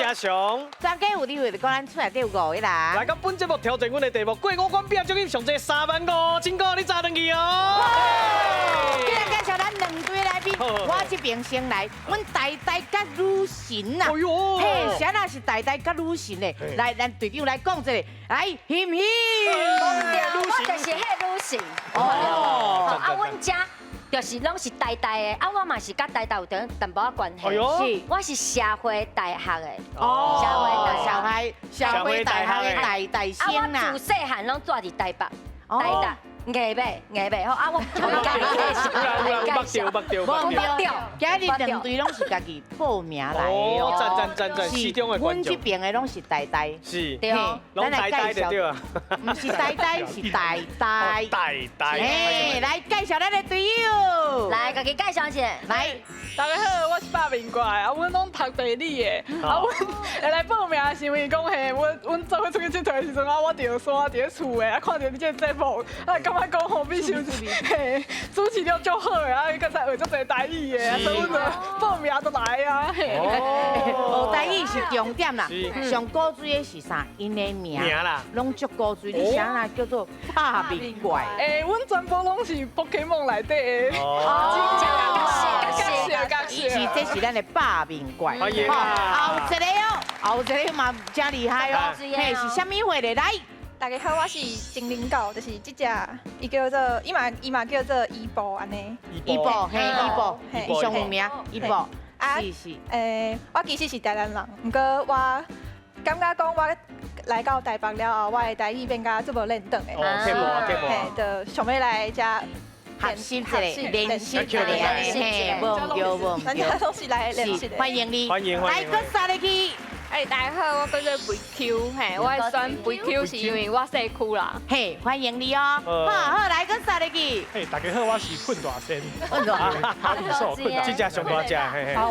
阿雄。專家有你會講咱厝內底有五個人。來到本節目挑戰阮的題目，過五關拼獎金上濟35,000塊，你早轉去哦。今日介紹咱兩隊來賓，我這邊先來，阮大大佮女神啊，嘿，啥人是大大佮女神咧？來，咱隊長來講一下，來，欣欣。我就是彼女神。哦，啊，阮遮就是攏是台大的，啊，我嘛是佮台大有淡薄仔關係。是，我是社會大學的。哦，社會大學的大大生啦。啊，我自細漢攏住佇台北，台大。硬欲，硬欲，好啊！我介紹，捌著，捌著，今日兩隊攏是家己報名來的哦。讚讚讚讚，四中的觀眾。阮這邊的攏是台大，是，對，攏台大的對啊。毋是台大，是大大。大大。哎，來介紹咱的隊友。來，家己介紹一下。來，大家好，我是百面怪，啊，阮攏讀地理的，啊，阮會來報名是因為講嘿，阮做伙出去𨑨迌的時陣，啊，我佇山佇咧厝的，啊，看著你這個節目，啊，感覺講吼比想嘿主持了足好的，啊，閣使學足濟台語的，所以阮就報名就來啊。學台語是重點啦，上古錐的是啥？𪜶的名攏足古錐，你啥啦叫做百面怪？欸，阮全部攏是寶可夢內底的。哦，是，這是咱的百面怪。歡迎。後一個哦，後一個嘛真厲害哦。嘿，是啥物貨咧？來。大家好，我是精靈狗，就是這隻，伊叫做，伊嘛叫做伊布按呢。伊布，嘿，伊布，伊上有名，伊布。啊，是是。我其實是台南人，毋過我感覺講我來到台北了後，我的台語變甲足無輪轉的。哦，聽無啊，聽無。嘿，就想欲來遮學習一下，練習一下，嘿，無毋對，無毋對。咱遮攏是來練習的。歡迎你，歡迎歡迎。來，閣三个去。哎，大家好，我叫做肥 Q，嘿，我選肥 Q 是因為我姓區啦。嘿，歡迎你哦。好好，來，閣三个去。嘿，大家好，我是困大仙。困大這隻上大隻，嘿嘿。啊，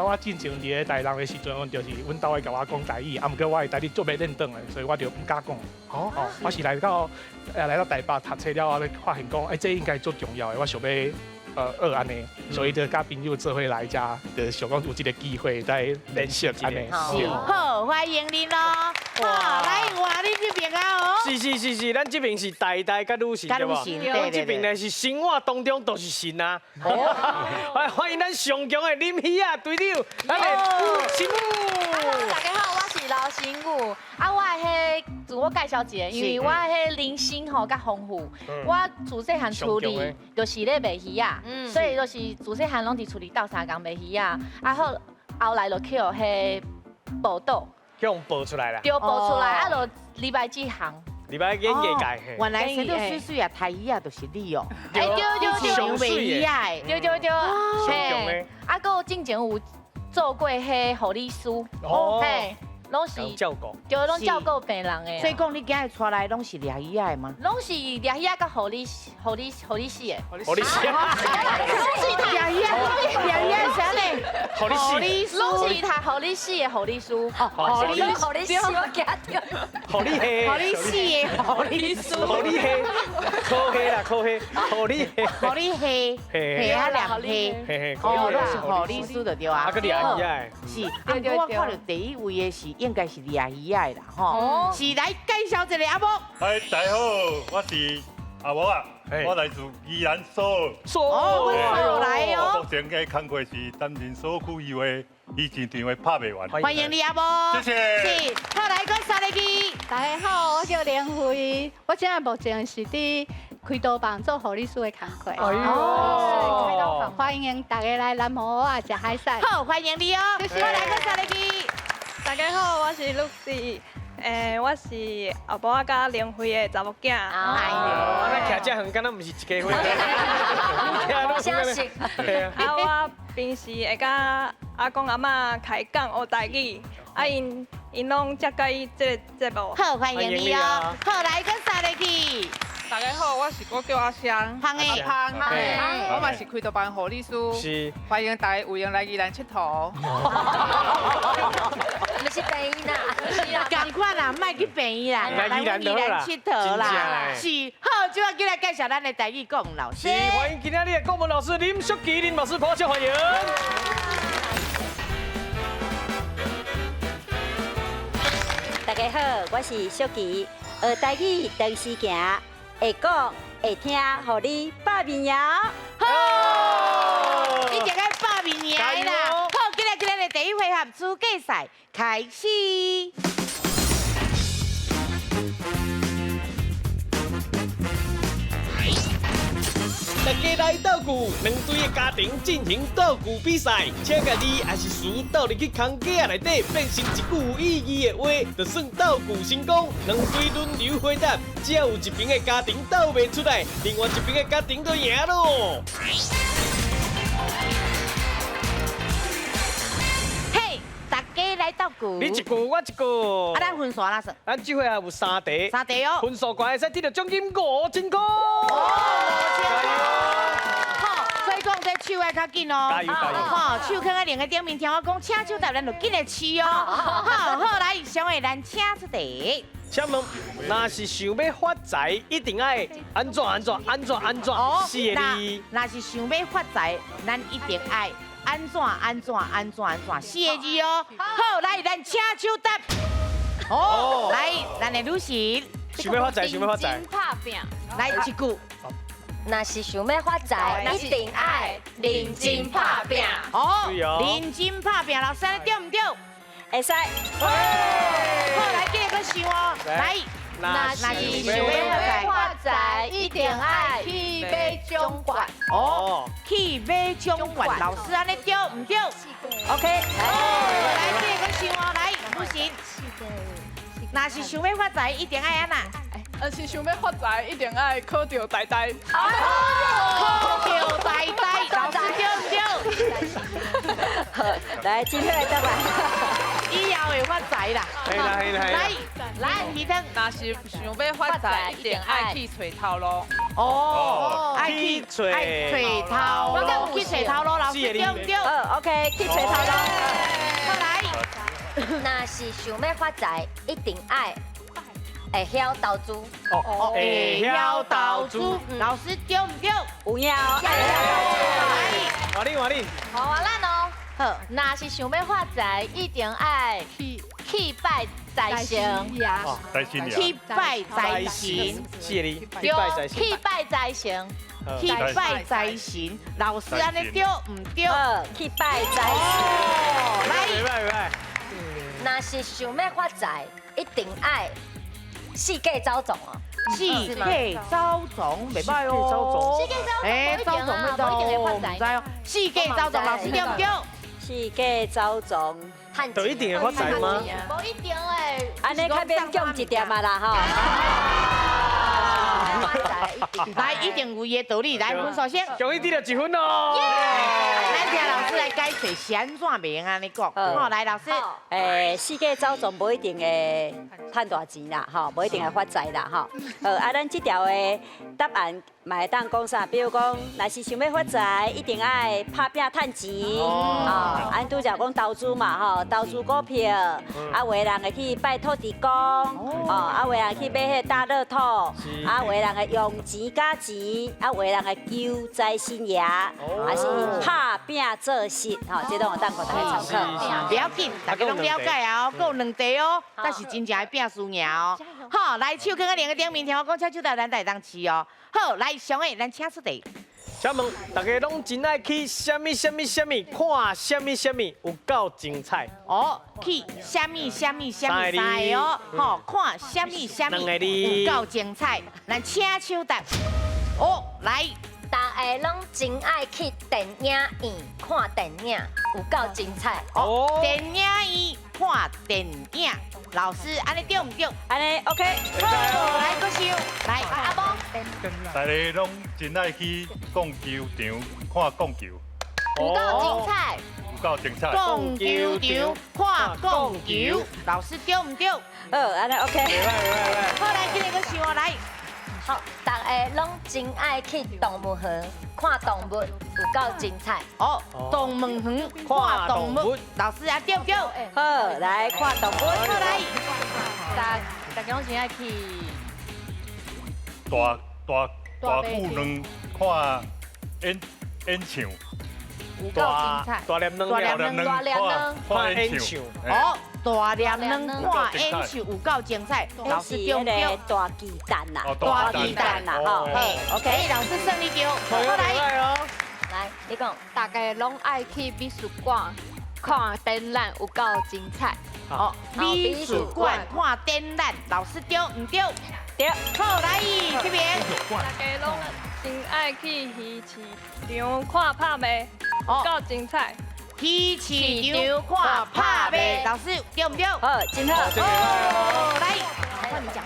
我進前佇咧台南的時陣，阮就是阮兜會共我講台語，啊，毋過我的台語足袂輪轉的，所以我就毋敢講。哦，我是來到台北讀冊了後，發現講，欸，這應該足重要的，我想欲學按呢，所以就佮朋友做伙來遮，就想講有這個機會來練習按呢。是，好，歡迎你咯。好，來換你這邊啊哦。是是是是，咱這邊是大大佮女神對無？阮這邊呢是生活當中都是神啊。來歡迎咱上強的林希亞隊長，咱的神母。大家好，我是劉神母。啊，我彼自我介紹一下，因為我彼靈性吼較豐富，我自細漢厝裡就是咧賣魚仔，所以就是自細漢攏佇厝裡鬥相共賣魚仔。啊好，後來就去予彼報導，去予報出來啦。對，報出來，啊就禮拜這行。禮拜演藝界。原來生做媠媠啊，刣魚仔就是你哦。欸，對對對，上賣魚仔的。對對對。嘿，啊，閣有進前有做過彼護理師。哦。嘿。攏是照顧，對，攏照顧病人的。所以講，你今日帶來攏是掠魚仔的嗎？攏是掠魚仔佮護理、護理、護理師的。護理師。攏是掠魚仔，掠魚仔啥呢？護理師。攏是讀護理師的護理師。護理護理師，我驚著。護理系。護理師的護理師。護理系，科系啦，科系，護理系。護理系，系啊，掠系。哦，攏是護理師就對啊。啊，佮掠魚仔。是，啊，毋過我看著第一位的是應該是掠魚仔的啦，吼。是來介紹一下阿母。哎，大家好，我是阿母啊，我來自宜蘭所。所。哦，阮所來哦。目前的工課是擔任所區議會議事場的拍賣員。歡迎你阿母。謝謝。是，好來，閣三个去。大家好，我叫連慧，我現在目前是佇開刀房做護理師的工課。哦，開刀房，歡迎大家來南湖蚵仔食海產。好，歡迎你哦。謝謝。好來，閣三个去。大家好，我是 Lucy，我是阿婆仔佮連輝的查某囝。哎呦，啊，咱徛遮遠，敢若毋是一家伙。相信。啊，我平時會佮阿公阿嬤開講學台語，啊，𪜶𪜶攏足佮意這個節目。好，歡迎你哦。好，來，閣三个去。大家好，我是我叫阿香，芳的，阿芳，我嘛是開刀房護理師，是，歡迎大家有閒來宜蘭𨑨迌。毋是病院啦，仝款啦，莫去病院啦，來宜蘭佚佗啦。是，好，這擺緊來介紹咱的台語國文老師。是，歡迎今仔日的國文老師林淑琪林老師，拍手歡迎。家好，我是淑琪，学台语长时行，会讲会听，予你百面赢。好，一定爱百面赢啦。好，今日今日的第一回合资格赛开始。大家来斗具，两队的家庭进行斗具比赛，请共字抑是词斗入去空格仔内底，变成一句有意义的话，就算斗具成功。两队轮流回答，只要有一边的家庭斗袂出来，另外一边的家庭就赢咯。嘿，大家来斗具，你一句我一句。啊，咱分数按怎算？咱这回也有三题，三题哦。分数悬会使得到奖金5000块。好，所以讲这手爱较紧哦。加油加油！好，手放在另个顶面，听我讲，请手答，咱就紧来试哦。好好来，上下咱请出题。请问，若是想欲发财，一定爱按怎按怎按怎按怎？四个字。若是想欲发财，咱一定爱按怎按怎按怎按怎？四个字哦。好，来，咱请手答。哦，来，咱的女神。想欲发财，想欲发财。拍拼。来一句。若是想欲发财，一定爱认真拍拼。哦，认真拍拼，老师对毋对？会使。好，来继续想哦。来，若是想欲发财，一定爱去买奖券。哦，去买奖券，老师按呢对毋对？OK。来，继续想哦。来，女神。若是想欲发财，一定爱按怎？若是想欲发财，一定爱考著台大。考著台大，老师对毋对？好，来，金佩来答吧。以后会发财啦。系啦系啦。来来，皮汤。若是想欲发财，一定爱去揣头路。哦，爱去揣头路，去揣头路，老师对毋对？好，OK，去揣头路。好来。若是想欲发财，一定爱会晓投资。哦，会晓投资，老师对毋对？有影。来，换你换你。好啊，咱哦。好，若是想欲发财，一定爱去拜财神。财神去拜财神。四个字。去拜财神。去拜财神。去拜财神，老师按呢对毋对？去拜财神。来。来来。若是想欲发财，一定爱四界走创哦。四界走创，袂歹哦。四界走创，哎，走创要一定会发财哦。四界走创，老师对毋对？四界走创，就一定会发财吗？无一定诶。按呢较勉强一点啊啦吼。来，一定有伊的道理。来，分数先。恭喜得了一分哦。咱听老师来解释是按怎袂用按呢讲。好，来老师。四界走创无一定会趁大钱啦，吼，无一定会发财啦，吼。啊，咱这条的答案嘛会当讲啥？比如讲，若是想欲发财，一定爱拍拼趁钱。哦，按拄才讲投资嘛，吼，投资股票。啊，有的人会去拜土地公，哦，啊，有的人去买彼个大乐透，啊，有的人会用钱加钱，啊，有的人会求财神爷，还是拍拼做事，吼，这拢有当予大家参考。不要紧，大家拢了解啊，阁有两题哦，但是真正会拼输赢哦。好，来手放在另个顶面，听我讲，请手台咱会当试哦。好，来上个，咱请出题。请问大家拢真爱去啥物啥物啥物看啥物啥物有够精彩哦？去啥物啥物啥物三个哦，吼，看啥物啥物有够精彩，咱请手答。哦，来，大家拢真爱去电影院看电影，有够精彩哦。电影院看电影，老师按呢对毋对？按呢 OK。好，来，阁想，来阿公。大家拢真爱去摃球场看摃球，有够精彩。有够精彩。摃球场看摃球，老师对毋对？好，按呢 OK。好，来，今日阁想哦，来。好，大家拢真爱去动物园看动物，有够精彩。哦，动物园看动物，老师啊对毋对？好，来看动物。好来，大家拢真爱去大大大巨蛋看演演唱，有够精彩。大粒卵，大粒卵，看演唱。哦，大粒卵看演唱有夠精彩，老師對毋對？大巨蛋啦，大巨蛋啦，吼。OK，老師勝利對。好來，來，你講，大家攏愛去美術館看展覽，有夠精彩。哦，美術館看展覽，老師對毋對？對。好，來這邊。大家攏真愛去魚市場看拍賣，有夠精彩。魚市場看拍賣，老師對毋對？好，真好。來，換你講，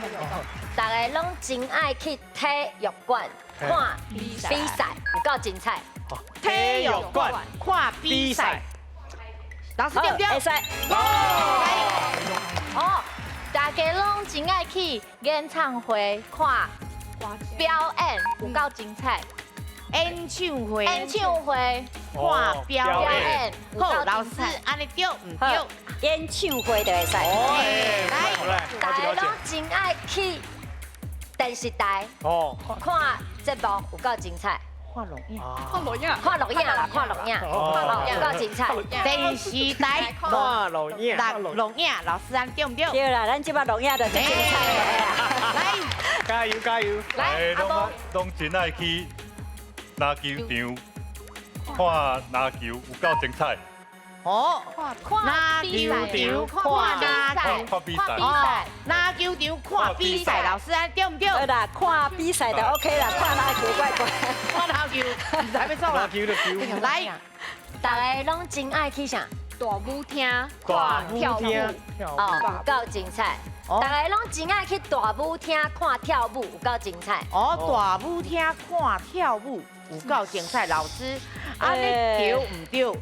大家攏真愛去體育館看比賽，有夠精彩。體育館看比賽，老師對毋對？會使。來，哦，大家攏真愛去演唱會看表演，有夠精彩。演唱會，演唱會看表演，好，老師按呢對毋對？演唱會就會使。來，大家攏真愛去電視台哦，看節目有夠精彩。看錄影，看錄影，看錄影啦，看錄影，有夠精彩。電視台看錄影，錄影，老師按對毋對？對啦，咱這擺錄影就真精彩啦。來，加油加油！來，阿公，攏真愛去籃球場看籃球，有夠精彩。哦，籃球場看籃球，看比賽。哦，籃球場看比賽，老師按對毋對？對啦，看比賽就 OK 啦，看籃球怪怪。看籃球，毋知欲創啦。籃球就球。來，大家攏真愛去啥？大舞廳看跳舞，哦，有夠精彩。大家攏真愛去大舞廳看跳舞，有夠精彩。哦，大舞廳看跳舞有夠精彩，老師，按呢對毋對？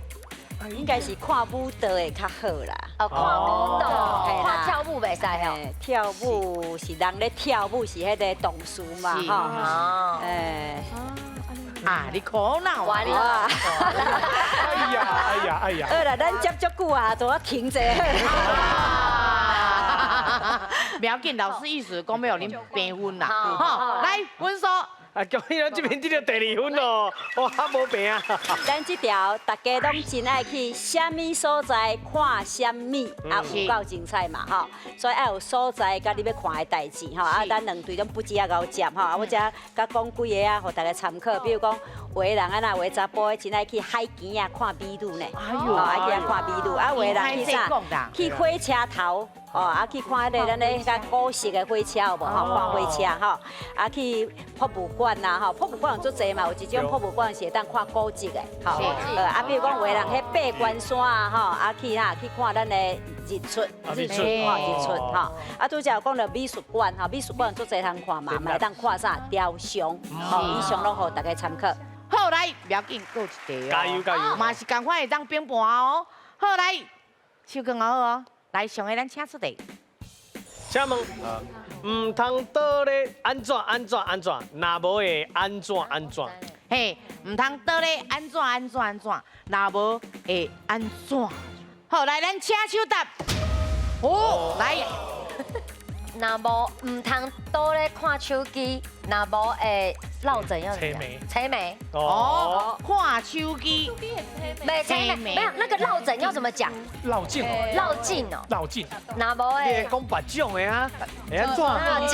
應該是看舞蹈會較好啦。哦，看舞蹈，看跳舞袂使哦。跳舞是人咧跳舞，是彼個動詞嘛，吼。哦。啊，你苦惱啊！哎呀，哎呀，哎呀！好啦，咱接足久啊，就要停者。不要緊，老師意思講欲予恁平分啦。好，來分數。啊，恭喜咱這邊得著第二分咯，哇，無平啊！咱這條大家攏真愛去啥物所在看啥物，啊有夠精彩嘛吼，所以愛有所在佮你欲看的代誌吼，啊，咱兩隊攏不止啊𠢕接吼，啊，我遮佮講幾個啊，予大家參考，比如講有的人啊，若有的查埔的真愛去海墘仔看美女呢，哎喲，愛去遐看美女，啊，有的人去啥？去火車頭。哦，啊去看彼个咱咧彼个古式的火車有無？吼，看火車吼，啊去博物館啦吼，博物館有足濟嘛，有一種博物館是會當看古蹟的，吼。啊，比如講有的人彼八關山啊，吼，啊去哈去看咱的日出，日出吼，日出吼。啊，拄才有講著美術館吼，美術館足濟通看嘛，嘛會當看啥雕像，吼，以上攏予大家參考。好來，不要緊，閣有一題哦。加油加油！嘛是仝款會當平盤哦。好來，手囥好哦。來，上个咱請出題。請問，毋通倒咧按怎按怎按怎，若無會按怎按怎？嘿，毋通倒咧按怎按怎按怎，若無會按怎？好，來，咱請手答。哦，來。若無毋通倒咧看手機，若無會落枕要怎樣？青梅。哦，看手機。沒青梅，沒有那個落枕要怎麼講？落枕。落枕哦。落枕。若無會。你講別種的啊？會按怎？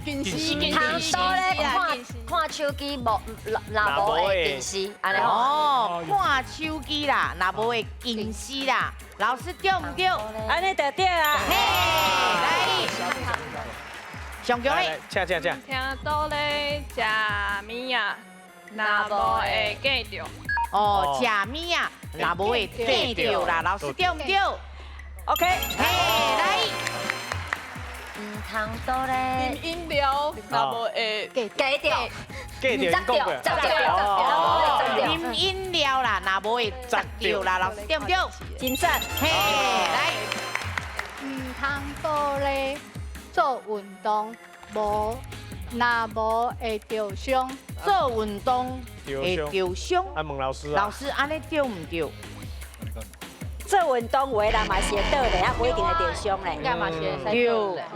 近視。近視。通倒咧看看手機，無若無會近視，按呢吼。哦，看手機啦，若無會近視啦。老師對毋對？按呢就對啊。嘿，來。上強的，請請請。聽倒咧食物仔，若無會過著。哦，食物仔，若無會過著啦。老師對毋對？OK。嘿，來。毋通倒咧。啉飲料，若無會過著。過著，砸著，砸著，啉飲料啦，若無會砸著啦。老師對毋對？真讚。嘿，來。毋通倒咧做運動，無若無會著傷。做運動會著傷。啊，問老師啊。老師，按呢對毋對？做運動有的人嘛是會倒咧，啊，無一定會著傷咧。應該嘛是會使對，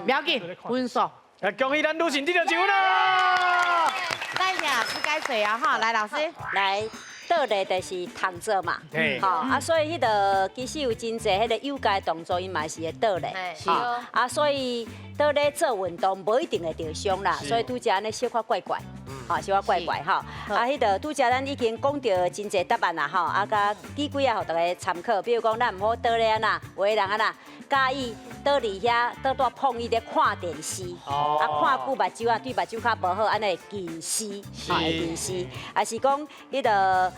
不要緊，分數。啊，恭喜咱女神得著獎啦！來，老師該誰啊？哈，來，老師。來，倒咧就是躺着嘛，吼啊，所以彼个其实有真济彼个瑜伽动作，伊嘛是会倒咧，吼啊，所以倒咧做运动无一定会著伤啦，所以拄才按呢小可怪怪，吼小可怪怪吼，啊，彼个拄才咱已经讲著真济答案啦，吼，啊，佮举几仔予大家参考，比如讲咱毋好倒咧按怎，有的人按怎，佮意倒伫遐倒蹛膨椅咧看电视，啊看久目睭啊对目睭较无好，按呢会近视，吼会近视，啊是讲彼个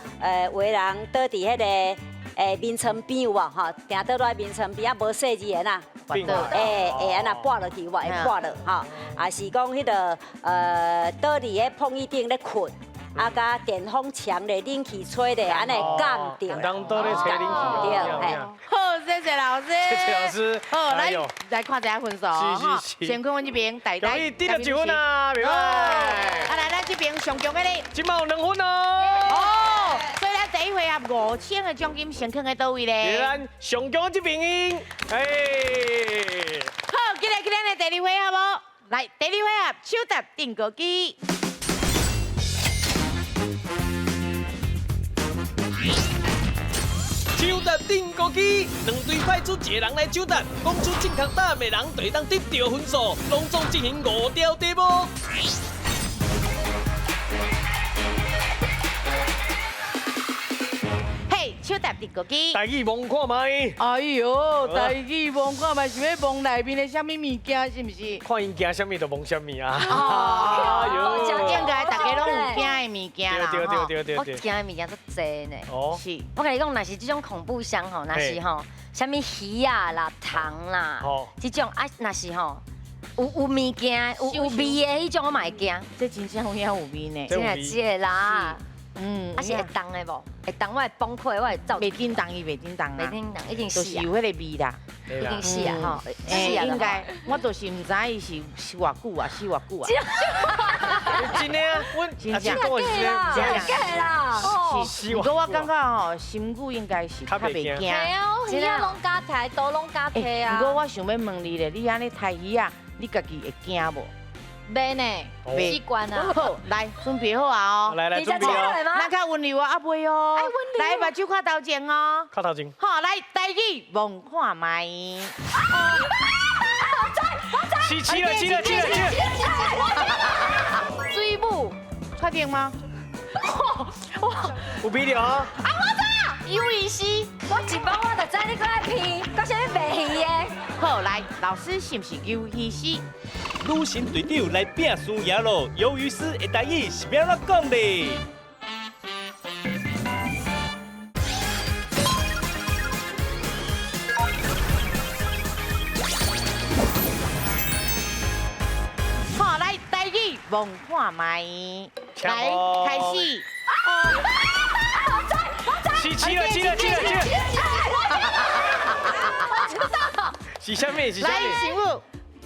有的人倒伫彼个眠床边有无吼，定倒落眠床边啊无细腻的呐，会会按怎跋落去有无？会跋落吼，啊是讲彼个倒伫彼膨椅顶咧睏。啊，佮电风墙咧，冷气吹咧，按呢会感著。当倒咧吹冷气。对，嘿。好，谢谢老师。谢谢老师。好，来来看一下分数。是是是。先看阮这边，大大。得了1分啊，袂歹。啊，来咱这边上强的咧。这摆有2分哦。哦，所以咱第一回合5000的奖金先囥在佗位咧？咱上强这边赢。哎。好，进来去咱的第二回合无？来，第二回合手搭定格机。抢答定格机，两队派出一个人来抢答，讲出正确答案的人就会当得到分数。拢总进行5条题目。嘿，抢答定格机。台语摸看觅。哎呦，台语摸看觅是欲摸内面的啥物物件，是毋是？看𪜶惊啥物就摸啥物啊。哦，应该大家拢有惊的物件啦。对对对对对。我惊的物件足济呢。哦。是。我共你讲，若是这种恐怖箱吼，若是吼，啥物鱼仔啦、虫啦，这种啊，若是吼，有物件、有味的彼种，我嘛会惊。这真正有影有味呢。真的这啦。嗯，啊是会动的无？会动我会崩溃，我会走。袂叮当，伊袂叮当啊。袂叮当，已经死啊。就是有彼个味啦。已经死啊吼。死啊！应该，我就是毋知伊是死偌久啊，死偌久啊。真的啊，阮真正假的啦。是，不过我感觉吼，心久应该是较袂惊。系啊，鱼仔拢敢提，刀拢敢提啊。不过我想欲问你咧，你按呢刣鱼仔，你家己会惊无？袂呢，习惯啊。好，来准备好啊哦。来来，准备好。咱较温柔啊，啊袂哦。来，目睭看头前哦。看头前。好，来，台语摸看觅。是七了，七了，七了，七了。水母，确定吗？哇，有味了啊！啊，我知，鱿鱼丝。我一摸我就知你阁爱骗，阁啥物卖鱼的。好，来，老师是毋是鱿鱼丝？女神队长来拼输赢咯！鱿鱼丝的台语是欲按怎讲咧？好，来台语摸看觅，来开始。是七了，七了，七了，七了。是啥物？是啥物？来，媳妇，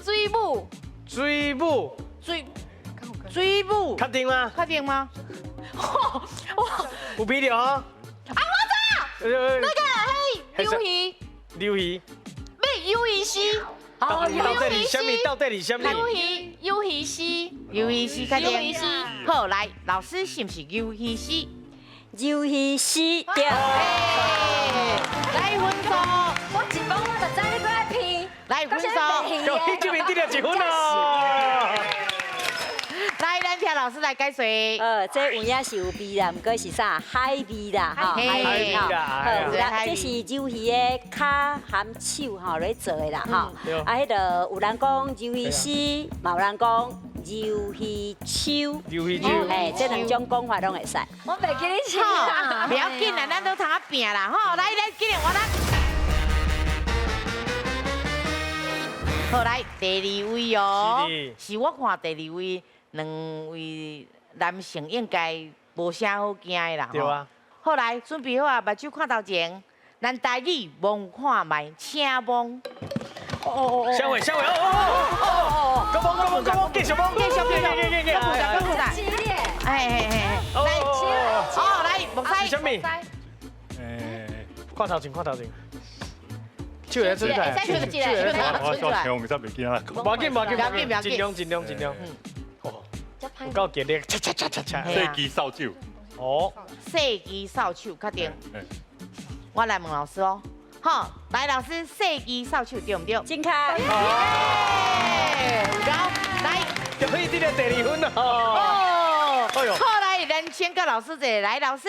水母。水母，水母，确定吗？确定吗？哇哇，有味了啊！啊，我知，那个嘿，鱿鱼，鱿鱼，咩鱿鱼丝？到底是啥物？到底是啥物？鱿鱼，鱿鱼丝，鱿鱼丝，确定。鱿鱼丝。好，来，老师是毋是鱿鱼丝？鱿鱼丝，对。来分数。我一摸我就知你阁爱骗。来分数，你这边得了1分啊！来，咱听老师来解说。这有影是有味啦，毋过是啥海味啦，吼，海味吼。好，有啦，这是鱿鱼的跤含手吼来做的啦，吼。啊，彼个有人讲鱿鱼丝，嘛有人讲鱿鱼手。鱿鱼手。哎，这两种讲法拢会使。我袂记你唱。不要紧啦，咱都通仔拼啦，吼！来来，进来我来。好，来第二位哦，是我看第二位两位男性应该无啥好惊的啦。对啊。好，来准备好啊，目睭看头前，咱台语摸看觅，请摸。哦哦哦。小伟，小伟，哦哦哦哦，够摸够摸够摸，继续摸，继续继续，继续，继续，哎哎哎，来，哦来，莫使。什么？看头前，看头前。手会出来，手会出来，我我听，我才袂惊啦。无要紧，无要紧，无要紧，尽量，尽量，尽量。哦，有够强力，嚓嚓嚓嚓嚓。这支扫帚。哦，细支扫帚，确定。我来问老师哦，好，来老师，细支扫帚对毋对？正确。有来，就可以得到第二分了。哦，哎呦，好来，咱先佮老师一下，来老师。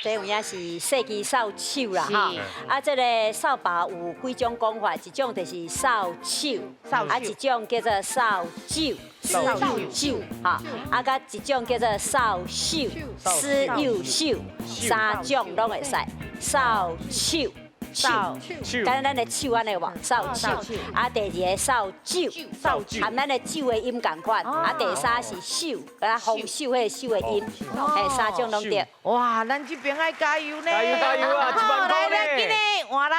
这有影是细支扫帚啦，哈。啊，这个扫把有几种讲法，一种就是扫帚，啊，一种叫做扫帚，扫帚，哈。啊，佮一种叫做扫帚，私有帚，三种拢会使。扫帚，扫帚，敢若咱的手按呢无？扫帚，啊，第二个扫帚，扫帚，含咱的酒的音仝款，啊，第三是手，啊，丰收彼个收的音，嘿，三种拢对。哇，咱这边爱加油呢！加油加油啊！1万块呢！来，紧的换人。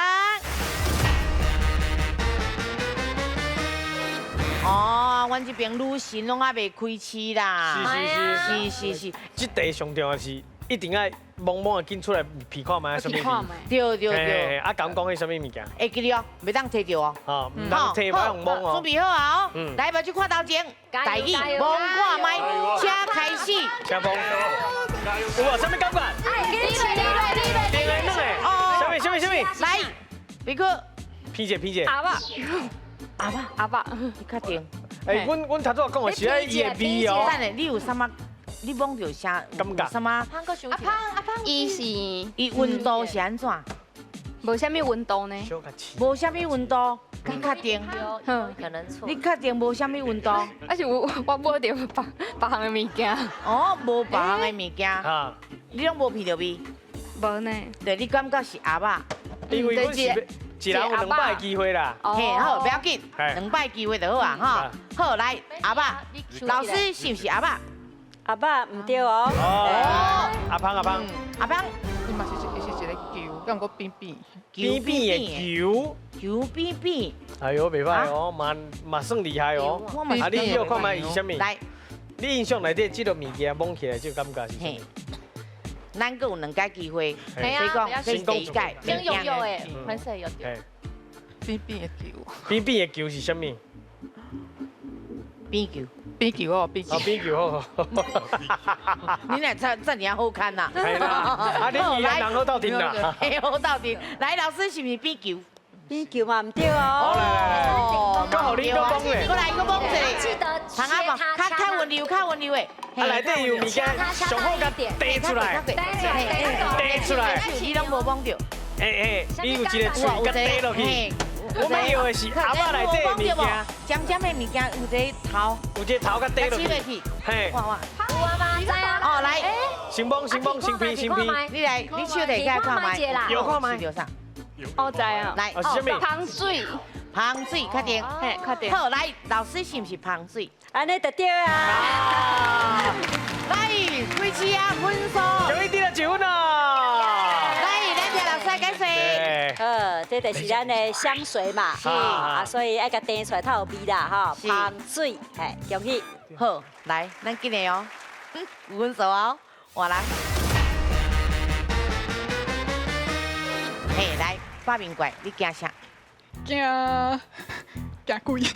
哦，阮这边女神拢还袂开市啦。是是是是是是。这题上重要是一定爱摸摸紧出来闻看觅啥物味。对对对。啊，敢讲彼啥物物件？会记得哦，袂当提著哦。哦，毋通提，莫用摸哦。准备好啊哦。来，目睭看头前，台语摸看觅，请开始。请摸。有无？啥物感觉？哎，你来，你来，你来。两个两个。哦。啥物？啥物？啥物？来，比哥。偏者偏者。阿爸。阿爸，阿爸，你确定？哎，阮头拄仔讲的是爱伊的味哦。等下，你有啥物？你摸著啥？感觉？啥物？阿胖阿胖，伊是伊温度是按怎？无啥物温度呢？无啥物温度，你确定？可能错。你确定无啥物温度？啊是我摸著别别项的物件。哦，无别项的物件。你拢无闻著味？无呢。对，你感觉是鸭肉？因为阮是一人有两摆机会啦。嘿，好，不要紧，两摆机会就好啊，哈。好，来，鸭肉，老师是毋是鸭肉？鸭肉毋对哦。哦。阿芳阿芳。阿芳。伊嘛是伊是一个球，敢阁扁扁。扁扁的球。球扁扁。哎呦，袂歹哦，嘛嘛算厉害哦。啊，你要看觅伊啥物？来，你印象内底这个物件摸起来这个感觉是啥物？咱阁有两摆机会，所以讲这是第一届。先用用的，反正有。扁扁的球。扁扁的球是啥物？扁球。扁球哦，扁球。哦，扁球好。你若这这尔好看呐？系啦，啊，你宜兰人好斗阵啦。嘿，好斗阵。来，老师是毋是扁球？扁球嘛毋对哦。哦，阁予你阁摸咧。阁来阁摸一下。记得阿婆，较较温柔，较温柔的。啊，内底有物件，上好共递出来，递出来。你拢无摸著。哎哎，你有一个喙共递落去。我们要的是鸭肉内底的物件，尖尖的物件有一个头，有一个头共递落去。嘿，哇哇，有啊嘛，知啊。哦，来，先摸先摸先闻先闻。你来，你手提起来看觅。有看觅。啥？我知啊。来，啥物？香水。香水，确定。嘿，确定。好，来，老师是毋是香水？按呢就对啊。来，开始啊，分数。终于得了1分啦。来，咱听老师解释。好，这就是咱的香水嘛，啊，所以爱共甜出来才有味啦，吼。香水，嘿，恭喜。好，来，咱紧来哦。有分数哦，换人。嘿，来，八面怪，你惊啥？惊惊鬼。惊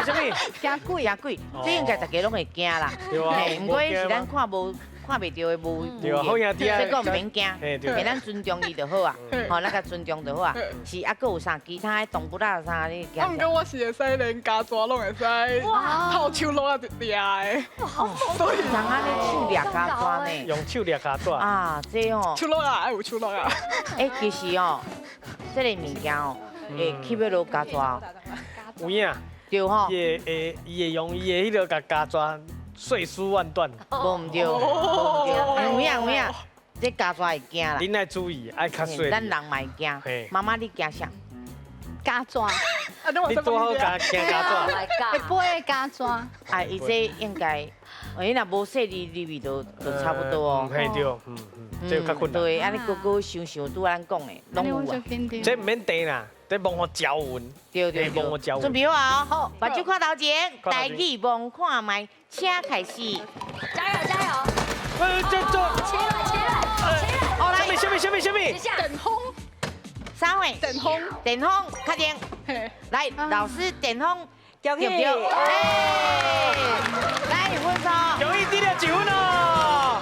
啥物？惊鬼啊鬼，这应该大家拢会惊啦。对啊。嘿，毋过是咱看无。看袂著的无无对啊，好兄弟啊，所以讲毋免惊，嘿，咱尊重伊就好啊，吼，咱共尊重就好啊。是啊，阁有啥其他的动物啊啥你惊？啊，毋过我是会使连家蛇拢会使，透手拢啊掠的。哇，好猛！所以人按呢手掠家蛇呢？用手掠家蛇啊，这吼。手落啊，爱有手落啊。欸，其实哦，这个物件哦，会去欲落家蛇。有影。对吼。伊会伊会用伊的彼个共家蛇。碎尸万段，无毋对，无毋对，有影有影，这家蛇会惊啦。恁爱注意，爱较细。咱人嘛会惊。妈妈，你惊啥？家蛇。你拄好惊家蛇。会飞的家蛇。啊，伊这应该，伊若无细腻入去，就差不多哦。嘿对，这较困难。对，按呢阁阁想想，拄仔咱讲的，拢有啊。这毋免甜啦。这摸予焦匀，对对对，准备好啊！好，目睭看头前，台语摸看觅，请开始。加油加油！这这，起来起来起来！哦来，啥物啥物啥物？电风。啥货？电风。电风，确定。来，老师，电风对不对？来，分数。恭喜得了1分哦！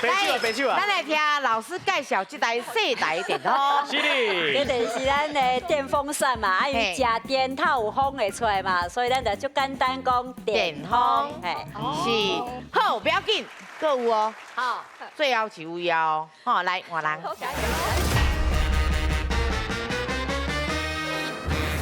白手啊，白手啊！咱來聽老師介紹這台世台電風。是的。這就是咱的電風扇嘛，啊，因為食電透有風會出來嘛，所以咱就足簡單講電風。嘿，是。好，不要緊，閣有哦。好，最後是有哦。好，來換人。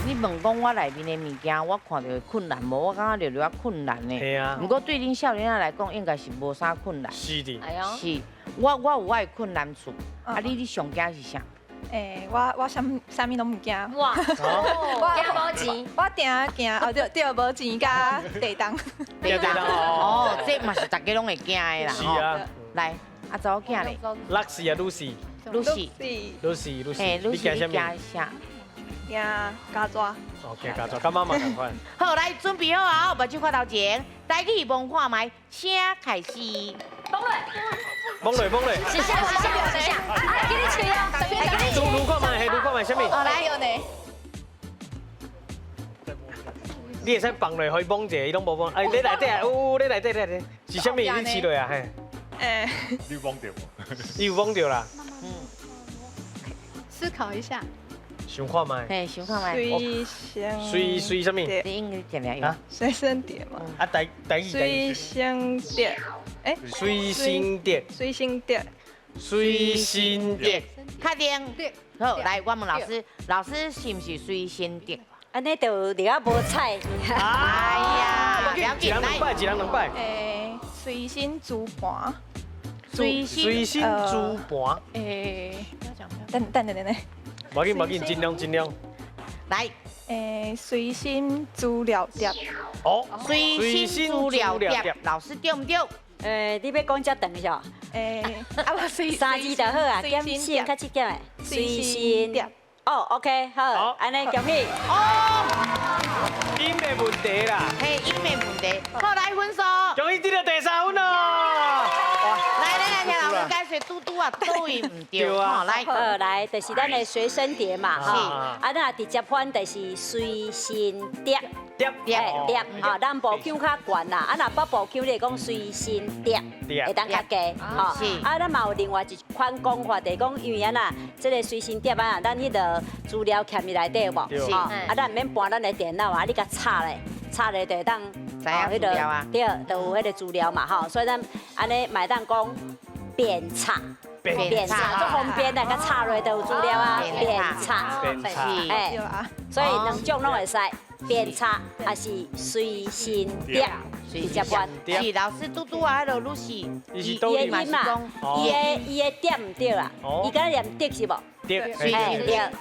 你問講我內面的物件，我看著會困難無？我感覺略略困難呢。係啊。毋過對恁少年仔來講，應該是無啥困難。是的。是，我有我的困難處。啊，你上驚是啥？欸，我啥物攏毋驚。哇！我驚無錢。我定驚哦，對對，無錢佮地動。地動哦，這嘛是大家攏會驚的啦。是啊。來，啊查某囝咧。樂事啊，女士。女士。女士，女士。嘿，女士，你驚啥？驚家抓。哦，驚家抓，佮媽媽仝款。好，來準備好啊，目睭看頭前，台語摸看覓，請開始。摸落，摸落，摸落。是啥？是啥？是啥？啊，給你吹啊！你撸看覓，嘿，撸看覓，啥物？哦，來。你會使放落，予伊摸一下，伊攏無摸。哎，你內底啊，有，你內底內底是啥物？你試落啊，嘿。欸。你有摸著無？你有摸著啦。嗯。思考一下。想看覓？嘿，想看覓。隨身。隨隨啥物？你應該盡量用。隨身碟嘛。啊，台台語台語。隨身碟。欸。隨身碟。隨身碟。隨身碟。確定。好，來，我問老師，老師是毋是隨身碟？按呢就掠啊無彩。哎呀，不要緊，一人兩擺，一人兩擺。欸，隨身珠盤。隨身珠盤。欸，等等等等等。無緊無緊，盡量盡量。來，欸，隨身資料碟。哦，隨身資料碟，老師對毋對？欸，你欲講遮長是無？欸，啊無隨三字就好啊，減省較節儉的。隨身碟。哦，OK，好，按呢恭喜。哦，音的問題啦。嘿，音的問題。好，來分數。恭喜得著第三分咯。來來來，聽老師解說，拄拄啊，佗位毋對。啊。來，好來，就是咱的隨身碟嘛，吼。啊，咱直接翻就是隨身碟。碟碟碟，吼，南部腔較懸啦，啊，若北部腔你會講隨身碟，會當較低，吼。啊，咱嘛有另外一款講法，就是講因為按怎，這个隨身碟啊，咱彼个資料徛佇內底有無？吼，啊，咱毋免搬咱的電腦啊，你共插咧，插咧就會當，彼个對，就有彼个資料嘛，吼。所以咱按呢嘛會當講便插。便插，足方便的，共插落就有資料啊，便插，哎，所以兩種攏會使。便插還是隨身碟，直接翻。是老師拄拄啊，彼个女士，伊的音嘛，伊的碟毋對啊，伊敢若念碟是無？碟，嘿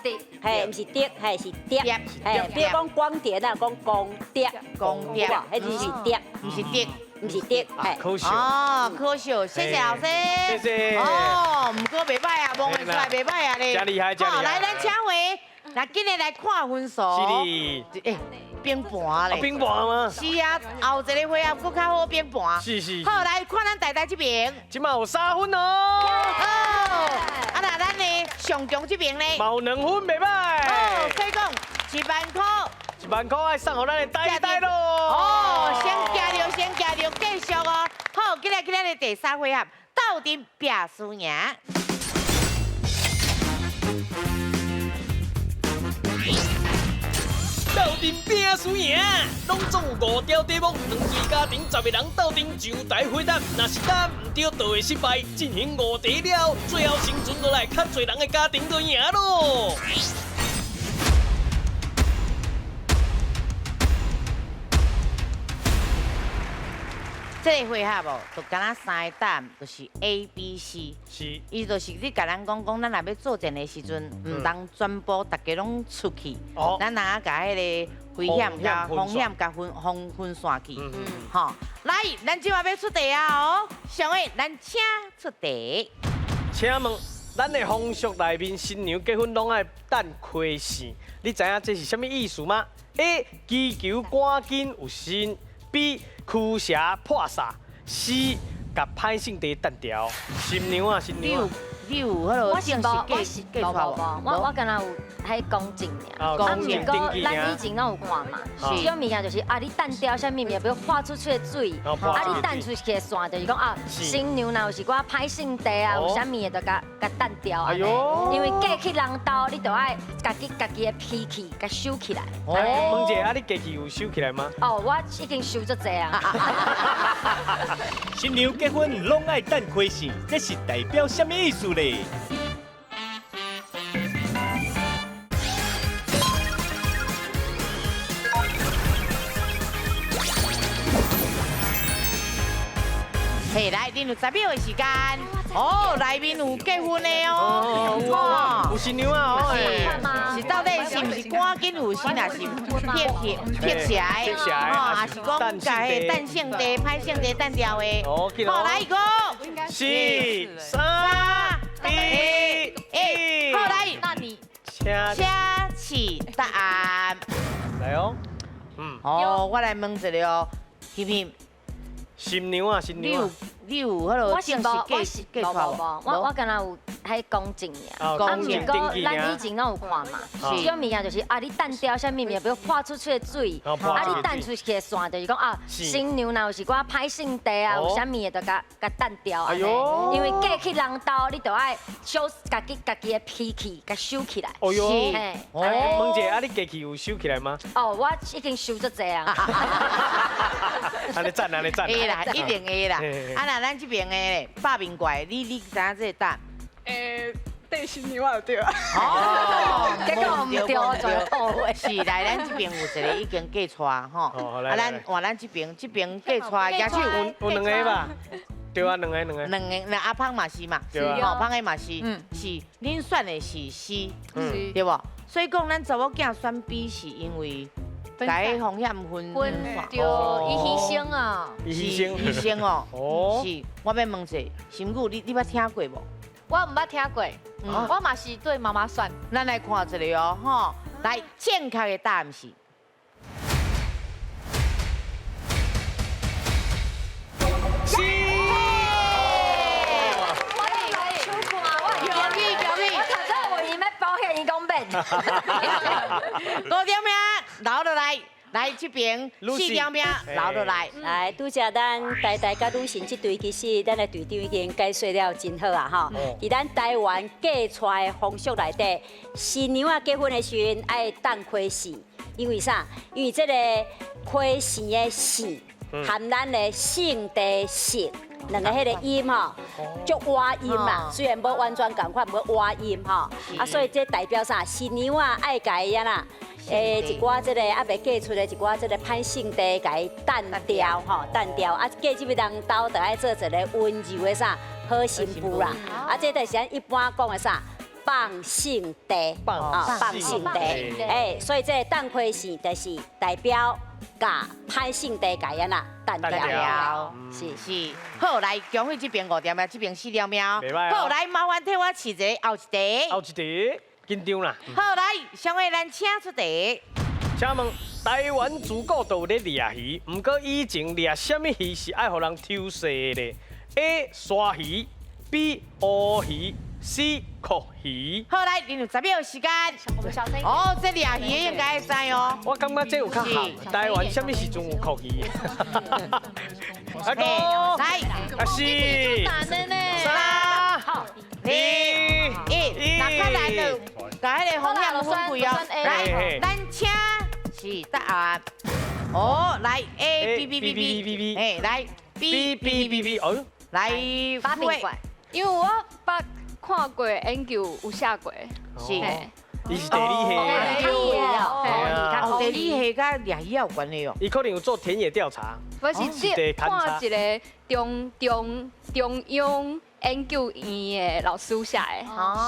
對，嘿，毋是碟，嘿是碟，嘿，比如講光碟，咱講光碟，光碟，彼字是碟，毋是碟，毋是碟，嘿，可惜。哦，可惜，謝謝老師。謝謝。哦，毋過袂歹啊，摸會出來袂歹啊咧。真厲害，真厲害。來，咱請回。那今日來看分數。是的。欸，冰盤咧。冰盤嗎？是啊，後一个回合閣較好冰盤。是是。好，來看咱台台這邊。這馬有3分哦。哦。啊，那咱的上強這邊呢？嘛有2分，袂歹。哦，所以講1萬塊。1萬塊愛送予咱的台台咯。哦，先行著，先行著，繼續哦。好，今日今日的第三回合，鬥陣拼輸贏。鬥陣拼輸贏，攏總有5條題目，兩隊家庭10個人鬥陣上台回答，若是答毋對，就會失敗。進行5題了，最後生存落來較濟人的家庭就贏咯。這个回合哦，就敢若3个答案，就是 A、B、C。是。伊就是咧共咱講講，咱若欲作戰的時陣，毋通全部逐家攏出去。哦。咱通共彼个危險佮風險共分分分散去。吼，來，咱這擺欲出題啊哦！上位，咱請出題。請問，咱的風俗內面，新娘結婚攏愛等開線，你知影這是啥物意思嗎？A. 祈求趕緊有身。B. 驅邪破煞，C. 共歹性地擲掉。新娘啊，新娘。你有你有彼落我是正式无，我嫁是嫁娶无无无，我敢若有彼公证尔，啊，毋过咱以前拢有看嘛，这种物件就是啊，你掷掉啥物物件，比如泼出去的水，啊，你掷出去的线，就是讲啊，新娘若有一寡歹性地啊，有啥物的，就共共掷掉按呢，因为嫁去人兜，你就爱家己家己的脾气共收起来。问者啊，你嫁去有收起来吗？哦，我已经收足济啊。新娘结婚拢爱等开戏，这是代表啥物意思咧？嘿，来，恁有10秒的时间。哦，内面有结婚的哦，有新娘啊，是到底是毋是赶紧有新，还是撇撇撇起来？哦，还是讲共彼掷性地、歹性地掷掉的？好，来一个，四、三、二、一，好来，那你请示答案。来哦，哦，我来问一下哦，欣欣。新娘啊，新娘。你有彼落正式嫁嫁娶无？我敢若有彼公证尔，啊，毋过咱以前拢有看嘛，这种物件就是啊，你掷掉啥物物件，比如泼出去的水，啊，你掷出去的线，就是讲啊，新娘若有一寡歹性地啊，有啥物的，就共共掷掉按呢。因为嫁去人兜，你就爱收家己家己的脾气，共收起来。哦哟，问者啊，你嫁去有收起来吗？哦，我已经收足济啊。按呢赞，按呢赞。会啦，一定会啦。啊，那咱这边的百面怪，你知影这个答案？对新娘我就对啊。哦，结果毋对，我全错话。是，来，咱这边有一个已经嫁娶吼。啊，咱换咱这边，这边嫁娶，举手。有两个吧？对啊，两个两个。两个，那阿芳嘛是嘛？对啊。吼，芳的嘛是，是，恁选的是 C，对无？所以讲，咱查某囝选 B 是因为。共风险分分对，伊牺牲啊，伊牺牲，牺牲哦，是，我欲问者，心久你捌听过无？我毋捌听过，我嘛是对妈妈选。咱来看一下哦，吼，来正确的答案是。是。我来手看，我恭喜恭喜！我头先问伊欲保险，伊讲免。五点名留落来，来这边四点名留落来。来，拄才咱台台佮女神这对，其实咱的队长已经解说了真好啊吼。伫咱台湾嫁娶的风俗内底，新娘仔结婚的时阵爱等开喜，因为啥？因为这个开喜的喜含咱的性地性。两个彼个音吼，足倚音啦。虽然无完全仝款，无倚音吼。啊，所以这代表啥？新娘仔爱共伊按怎？一寡这个犹未嫁出的一寡这个歹性地，共伊掷掉吼，掷掉。啊，嫁入去人兜，就爱做一个温柔的啥好新妇啦。啊，这就是咱一般讲的啥？放性地，放性地。哎，所以这个掷开线就是代表共歹性地共伊按怎掷掉。是是，好，来，恭喜这边五条命，这边四条命。好，来，麻烦替我试一下后一题。后一题，紧张啦。好，来，上位咱请出题。请问台湾自古就有咧掠鱼，毋过以前掠啥物鱼是爱予人抽细的咧？A. 鲨鱼，B. 乌鱼，C. 蛞蝓。好，来，恁有10秒时间。我们小声一点。哦，这掠鱼应该会知哦。我感觉这有较合。台湾啥物时阵有蛞蝓？阿哥，来，啊四，三，二，一，那较难了，共彼个风险分开哦。来，咱请是答案。哦，来 A B B B B B B，哎，来 B B B B，哦，来，八面怪，因为我捌看过研究有写过，是，伊是地理系，哦，地理系佮掠鱼有关系哦。伊可能有做田野调查，我是看一个中中中央研究院的老师写的。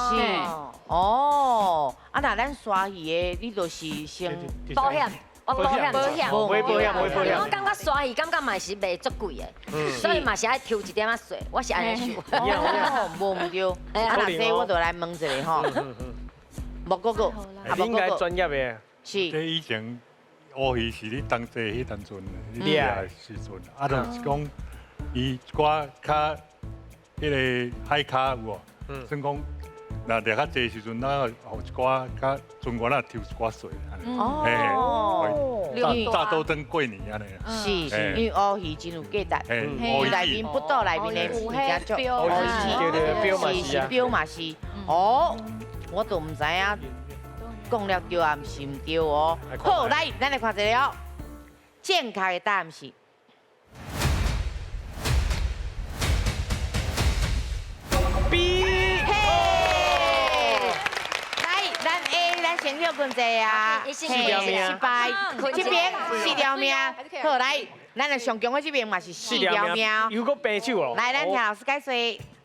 是，哦，啊那咱鲨鱼的，你就是先保险。我保险，保险，保险，保险。我感觉鲨鱼感觉嘛是袂足贵的，所以嘛是爱抽一点仔税，我是按呢想。哦，无毋对。啊，那这我就来问一下吼。莫哥哥，你应该专业的。是。这以前乌鱼是咧冬季彼当阵，掠的时阵，啊，就是讲伊一寡较彼个海跤有无？算講若掠較濟時陣，咱予一寡較船員仔抽一寡稅。哦，早早轉過年按呢。是，因為烏魚真有價值，內面腹肚內面的物件足，烏魚是是標嘛是。哦，我都毋知影講了對啊，毋是毋對哦。好，來，咱來看一下哦，正確的答案是。 B。嘿，來，咱 A，咱先休困者啊，四條命，失敗，這邊四條命，好來，咱來上強的這邊嘛是四條命，又閣白手咯。來，咱聽老師解說。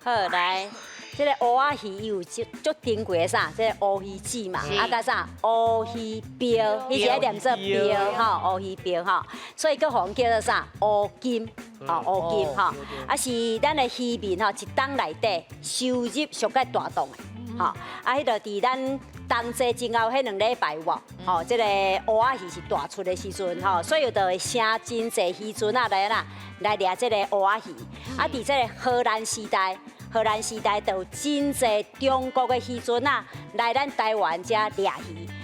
好，來，這個烏仔魚伊有足足珍貴的啥？這個烏魚子嘛，啊佮啥？烏魚鰾，伊是愛念做鰾吼，烏魚鰾吼，所以閣予人叫做啥？烏金。哦，烏金吼，啊是咱的漁民吼，一冬內底收入上蓋大檔的，吼，啊，彼个佇咱冬节前後彼兩禮拜外，吼，這個烏仔魚是大出的時陣，吼，所以就會請真濟漁船仔來啦，來掠這個烏仔魚。啊，佇這個荷蘭時代，荷蘭時代就有真濟中國的漁船仔來咱台灣遮掠魚。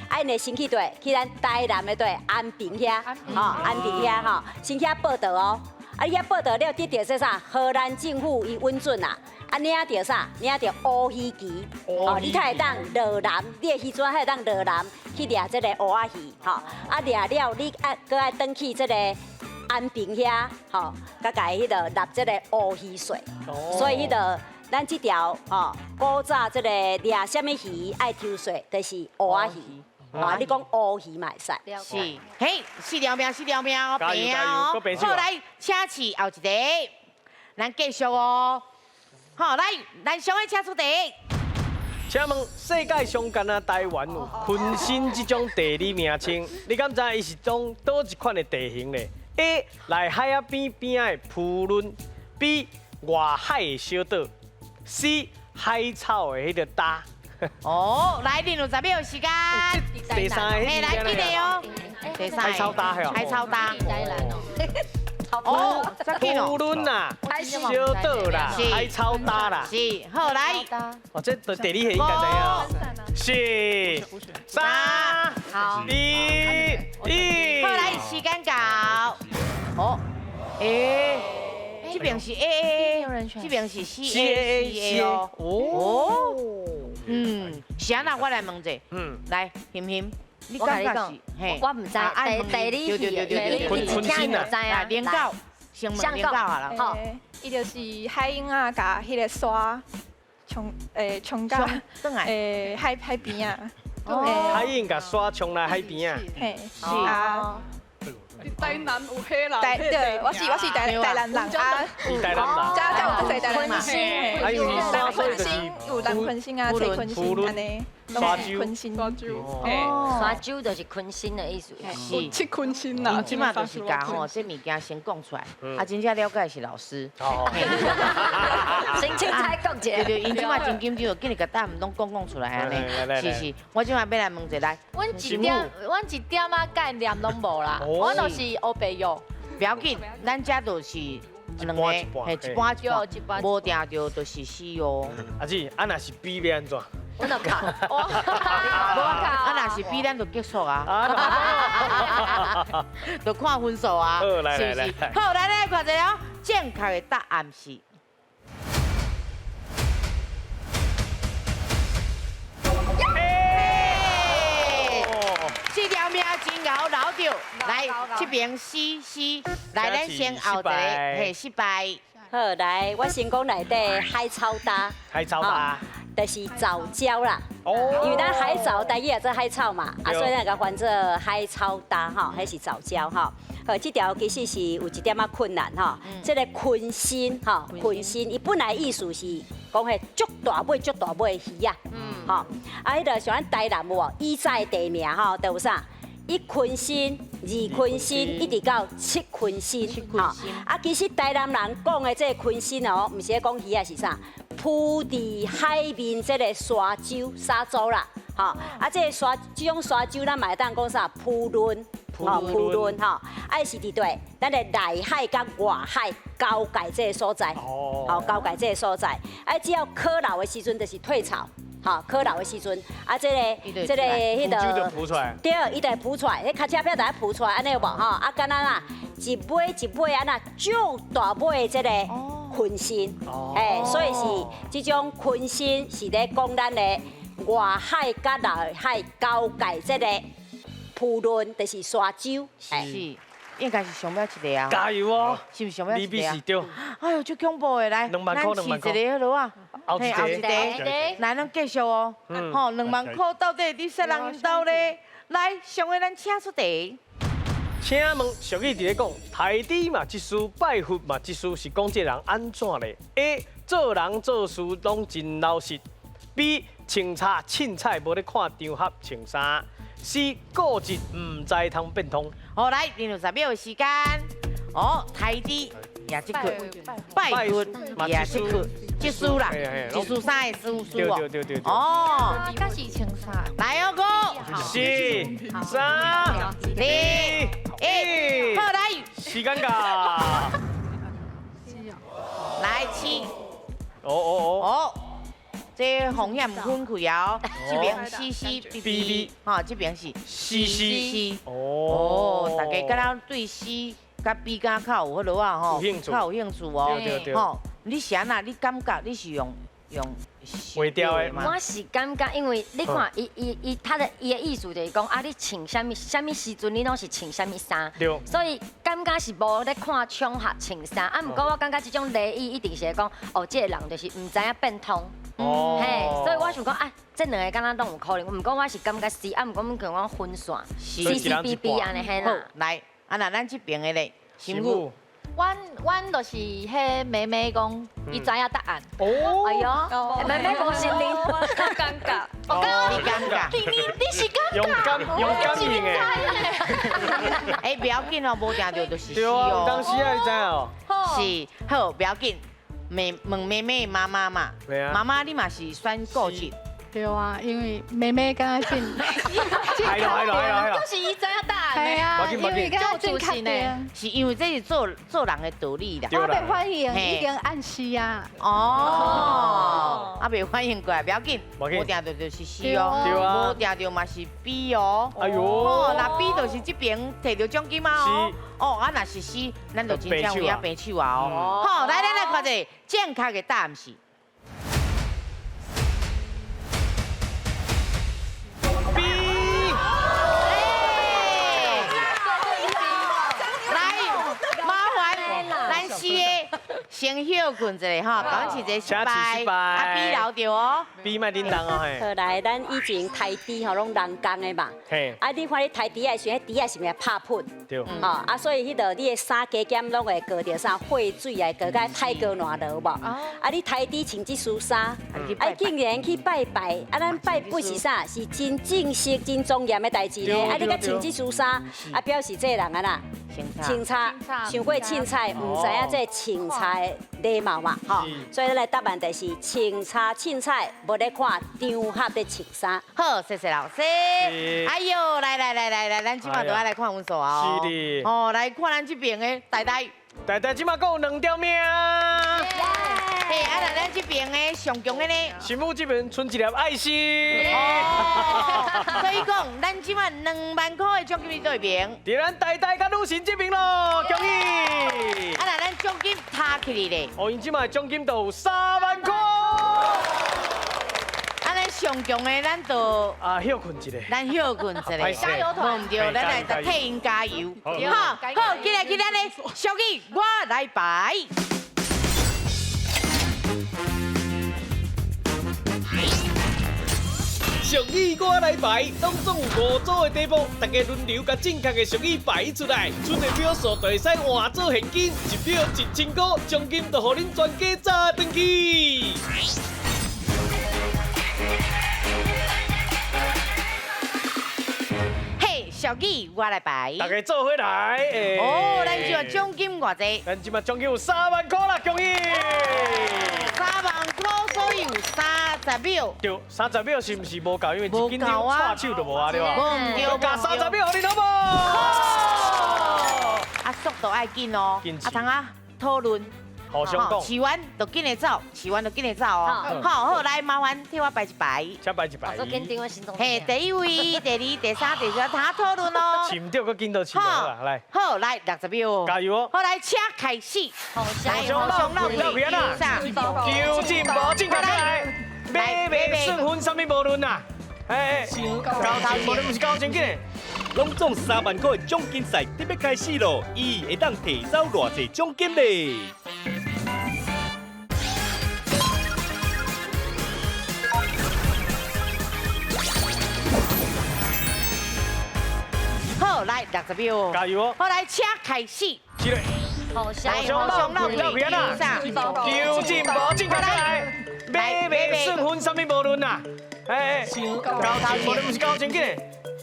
啊，𪜶會先去佗，去咱台南的佗安平遐，吼，安平遐吼，先去遐報到哦。啊！你遐報到了，得著這啥？荷蘭政府伊允准啊，啊領著啥？領著烏魚旗，哦，你才會當落南，你的漁船才會當落南去掠這個烏仔魚，吼。啊，掠了你愛閣愛轉去這個安平遐，吼，閣共伊彼度納這個烏魚稅。所以彼度咱這條吼古早這個掠啥物魚愛抽稅，就是烏仔魚。啊！你講烏魚嘛會使，是，嘿，四條命，四條命哦，平哦。好，來，請示後一個，咱繼續哦。好，來，咱上個請出題。請問世界上干焦台灣有鯤鯓這種地理名稱，你敢知伊是種佗一款的地形咧？A. 內海仔邊邊仔的浮崙，B. 外海的小島，C. 海草的彼个礁。哦，來，你有10秒時間。第三個，來，記得哦。第三個。海草礁哦。海草礁。哦，浮崙啦，小島啦，海草礁啦。是，好來。哦，這地理系應該知影。四、三、二、一。好，來，時間到。哦，欸。這邊是 A A A，這邊是 C A C A 哦。哦，嗯，是按怎？我來問者，來，欣欣，你感覺是？我毋知，地理系，地理一聽就知啊。連到，先問連到好了。好，伊就是海湧仔共彼個沙沖，沖到，海邊仔。海湧共沙沖來海邊仔。嘿，是啊。台南有彼啦，對，我是台南人啊，台南人，遮遮有足濟台南人，啊，因為南鯤鯓有南鯤鯓啊，青鯤鯓按呢，沙洲，沙洲，沙洲就是鯤鯓的意思，是七鯤鯓啦。這馬就是共吼，這物件先講出來，啊，真正了解是老師。先凊彩講一下。對對，𪜶這馬真緊張，緊來共答案攏講出來按呢。是是，我這馬欲來問一下來。阮一點仔概念攏無啦，我就是烏白藥。不要緊，咱這就是兩個，嘿，一半一半，無定著就是死哦。阿姊，啊若是 B 欲按怎？我就哭，無啊，若是 B，咱就結束啊。就看分數啊，是不是？好，來來看一下哦，正確的答案是。這條命真𠢕留著，來這邊 C C，來咱先後一個，嘿，失敗。好，來，我先講內底海草礁，海草礁，就是藻礁啦。哦。因為咱海藻，台語也做海草嘛，啊，所以咱共翻做海草礁吼，彼是藻礁吼。好，這條其實是有一點仔困難吼。這個鯤鯓吼，鯤鯓，伊本來意思是講彼足大尾、足大尾的魚仔。吼，啊，彼个像咱台南有無？以早的地名吼，都有啥？一鯤鯓、二鯤鯓，一直到七鯤鯓。吼，啊，其實台南人講的這個鯤鯓哦，毋是咧講魚仔是啥？浮佇海面這個沙洲、沙洲啦，吼，吼，啊，這个沙這種沙洲，咱嘛會當講啥？浮輪，吼，浮輪吼，啊，是佇佗，咱的內海佮外海交界這个所在，吼，交界這个所在，啊，只要渴涝的時陣，就是退潮。吼，渴涝的時陣，啊，這个這个彼个，對，伊就會浮出來，彼跤車票就愛浮出來，按呢有無吼？啊，敢若啦，一尾一尾按呢足大尾的這個鯤鯓，哎，所以是這種鯤鯓是咧講咱的外海佮內海交界這個浮輪，就是沙洲。是，應該是上尾一个啊。加油哦！是毋是上尾一个啊？對。哎喲，足恐怖的，來，兩萬塊，兩萬塊。一个好啊。後一個，來，咱繼續哦。吼，2萬塊到底佇啥人𪜶兜咧？來，上个咱請出題。請問俗語佇咧講，刣豬嘛一事，拜佛嘛一事，是講這人按怎咧？A 做人做事攏真老實。B 穿插凊彩，無咧看場合穿衫。C 固執，毋知通變通。好，來，60秒的時間。哦，刣豬也這句，拜佛也這句，這事啦，一事三个事事哦。對。哦，敢是穿衫。來哦，五、四、三、二、一，好來。時間到。來七。哦哦哦。這風險分開哦，這邊 C C B B，哈，這邊是 C C。哦，大家敢若對 C 佮 B 敢較有彼落啊吼，較有興趣哦。對。吼，你是按怎？你感覺你是用畫掉的嗎？我是感覺，因為你看，伊伊伊，他的伊的意思就是講啊，你穿啥物啥物時陣，你攏是穿啥物衫。對。所以感覺是無咧看場合穿衫，啊，毋過我感覺這種禮儀一定是會講，哦，這個人就是毋知影變通。哦。嘿，所以我想講啊，這兩个敢若攏有可能，毋過我是感覺是，啊，毋過阮講講分線，C C B B 按呢嘿啦。好，來，啊那咱這邊的咧，心武。阮就是彼妹妹講，伊知影答案。哦。哎喲，妹妹講心靈，我尷尬。你尷尬。你是尷尬。勇敢用的。哎，不要緊哦，無定著就是對啊，當時啊，你知哦。是，好，不要緊。問妹妹媽媽嘛，媽媽你嘛是選固執。對啊，因為妹妹敢若真，係咯係咯係咯，就是伊知影答案。係啊，因為敢若真確定。是因為這是做人的道理啦。我袂反應，已經暗示啊。哦，啊袂反應過來，不要緊，無定著就是 C 哦，無定著嘛是 B 哦。哎喲，哦，若 B 就是這邊摕著獎金啊哦。哦，啊若是 C，咱就真正有影平手啊哦。好，來來來，看一下正確的答案是。先歇睏一下吼，讲是一个失败，啊 B 留著哦，B 莫叮当哦嘿。好來，咱以前刣豬吼攏人工的嘛，啊你看你刣豬的時陣，彼豬仔是毋是拍噴？對。吼啊，所以彼度你的衫加減攏會過著啥血水啊，過甲太高爛落無？啊你刣豬穿這束衫，啊竟然去拜拜，啊咱拜佛是啥？是真正式、真莊嚴的代誌呢。啊你閣穿這束衫，啊表示這个人按怎？清查，傷過凊彩，毋知影這穿插的禮貌嘛，吼，所以咱的答案就是穿插凊彩，無咧看場合咧穿衫。好，謝謝老師。哎喲，來來來來來，咱這馬就愛來看分數啊！是的。哦，來看咱這邊的大大。大大這馬閣有2條命。嘿，啊，那咱這邊的上強的呢？新婦這邊剩一粒愛心。所以講，咱這馬2萬塊的獎金佇佗邊？佇咱大大佮女神這邊咯，恭喜！啊，那咱獎金加起來咧？哦，𪜶這馬獎金就有3萬塊。啊，咱上強的咱就啊歇睏一下，咱歇睏一下，加油團，無毋對，咱來替𪜶加油。好，好，進來去咱的俗語，我來排。俗語我來排，當中有5組的題目，大家輪流共正確的俗語排出來，剩的票數就會使換做現金，一票1000塊，獎金就予恁全家炸轉去。嘿，俗語我來排，大家做伙來。哦，咱這馬獎金偌濟？咱這馬獎金有3萬塊啦，恭喜！3萬塊，所以以有30秒。对，30秒是毋是无够？因为一紧张，掣手就无啊，对吧？无毋对，加30秒，予恁好无？啊，速度爱紧哦，啊，通啊讨论。互相讲，饲完就紧来走，饲完就紧来走哦。好，好，来麻烦替我排一排。请排一排。做紧张的心中。嘿，第一位、第二、第三、第四，通讨论哦。饲毋对，阁紧倒饲啦，来。好，来60秒。加油哦。好，来，请开始。来，互相闹开啊！求进步，进过来。买卖算分，啥物无论啊？哎，交钱无？你毋是交钱紧。拢总3万块的奖金赛得欲开始咯！伊会当提走偌济奖金咧？好，来60秒，加油哦！好，来，请开始。是嘞。互相闹开啊！求进步，进过来。买卖算分，啥物无论啊？哎，交钱无？你毋是交钱紧。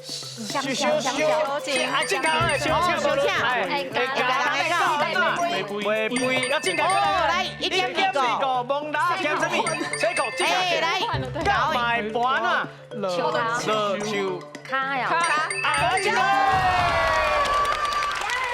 小小小，啊，进卡来，小请小请，哎，加人来袂肥，啊，进卡来，来，1.2个，蒙拉减啥物？这个，进卡，来，买盘啊，落树卡呀，啊，进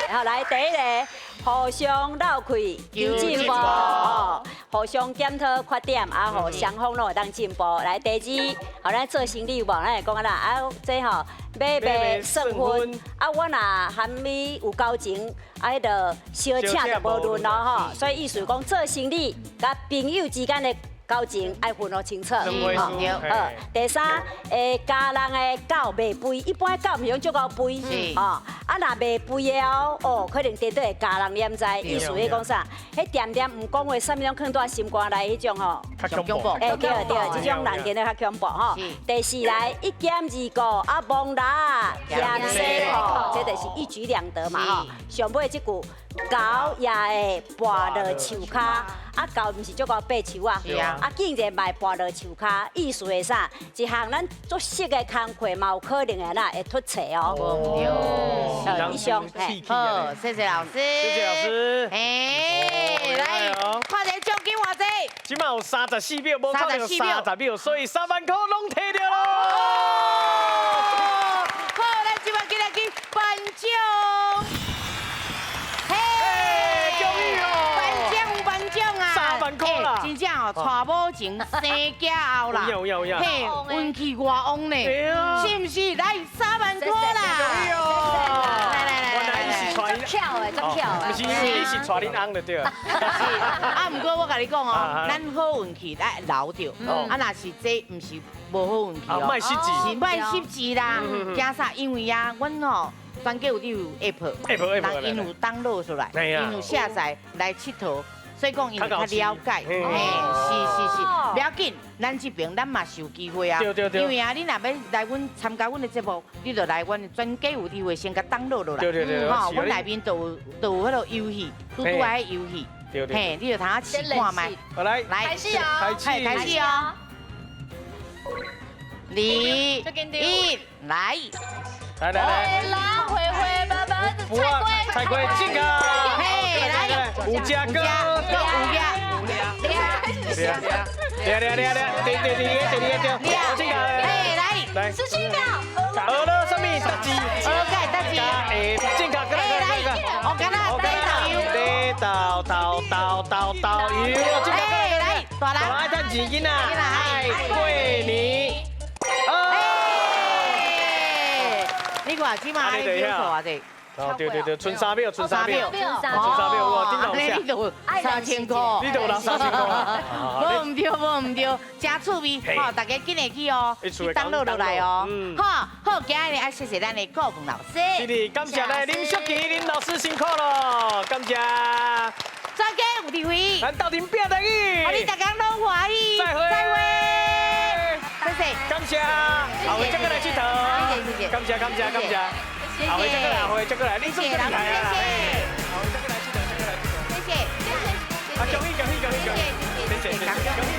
好，来第一个，互相斗气求进步，哦，互相检讨缺点，啊，互双方拢会当进步。来第二，吼，咱做生理有无？咱会讲啊啦，啊，这吼买卖算分，啊，我若含你有交情，啊，彼个相请就无论咯吼。所以意思讲做生理，佮朋友之间的交情爱分予清楚。好，第三，家人的狗袂肥，一般狗毋是拢足够肥，哦，啊，若袂肥的哦，哦，可能跌倒会家人你毋知，意思咧讲啥？彼恬恬毋讲话，啥物拢囥在心肝内彼种吼，较恐怖。欸，对对，这种人真的较恐怖吼。第四来1减2个，啊，摸蜊仔添洗裤，这就是一举两得嘛吼。上尾这句，狗也会跋落树跤，啊，狗毋是足够爬树啊，啊，竟然嘛会跋落树跤，意思是啥？一项咱足熟的工课嘛有可能会哪会出错哦。对，以上，好，谢谢老师，谢谢老师。哎，来，看一下奖金偌济？这马有34秒，无扣著30秒，所以3万块拢提著咯。好，咱这马紧来去颁奖。嘿，恭喜哦！颁奖啊！ 3万块啦！真正哦，娶某前生囝后啦，嘿，运气偌旺呢，是毋是？来3万块啦！来来来，原来伊是娶足巧的，足巧的，毋是因为你是娶恁翁就对了。啊，毋过我共你讲哦，咱好运气爱留著，啊，若是这毋是无好运气哦，莫失志，是莫失志啦。惊啥？因为啊，阮吼全家有你有 app，𪜶有 download 出来，𪜶有下载来𨑨迌。所以讲，𪜶会较了解，嘿，是是是，不要紧，咱这边咱嘛是有机会啊，因为啊，你若欲来阮参加阮的节目，你就来阮全家有智慧先共 download 落来，吼，阮内面都有彼个游戏，拄拄仔游戏，嘿，你就通仔试看觅。好来，来，开始哦，开始哦，2、1，来，来来来，来，灰灰爸爸，菜龟，菜龟进啊！嘿，来，有食哥，有食，掠掠掠掠，第二个，第二个，对，进来，嘿，来，来，17秒，学了什么？得字，学解得字，哎，进卡，过来，过来，过来，我敢若带导游，导导导导导游，进卡，过来，来，大人，大人爱趁钱囡仔，爱过年。你看，这马你秒数偌济？哦，对对对，剩3秒，剩3秒，剩3秒，哇，顶头你就3000块，你就有人3000块。无毋对，无毋对，真趣味，吼，大家紧会去哦，去 download 落来哦，好，好，今日爱谢谢咱的顾问老师，是的，感谢咱林淑琪林老师辛苦了，感谢。全家有智慧，咱斗阵拼台语，予你逐工拢欢喜，再会，再会，谢谢，感谢，后回再过来𨑨迌，谢谢谢谢，感谢感谢感谢。阿辉，再过来，阿辉，再过来，你做最厉害啊！阿辉，再过来，再过来，谢谢，谢谢，啊，恭喜恭喜恭喜恭喜，谢谢谢谢。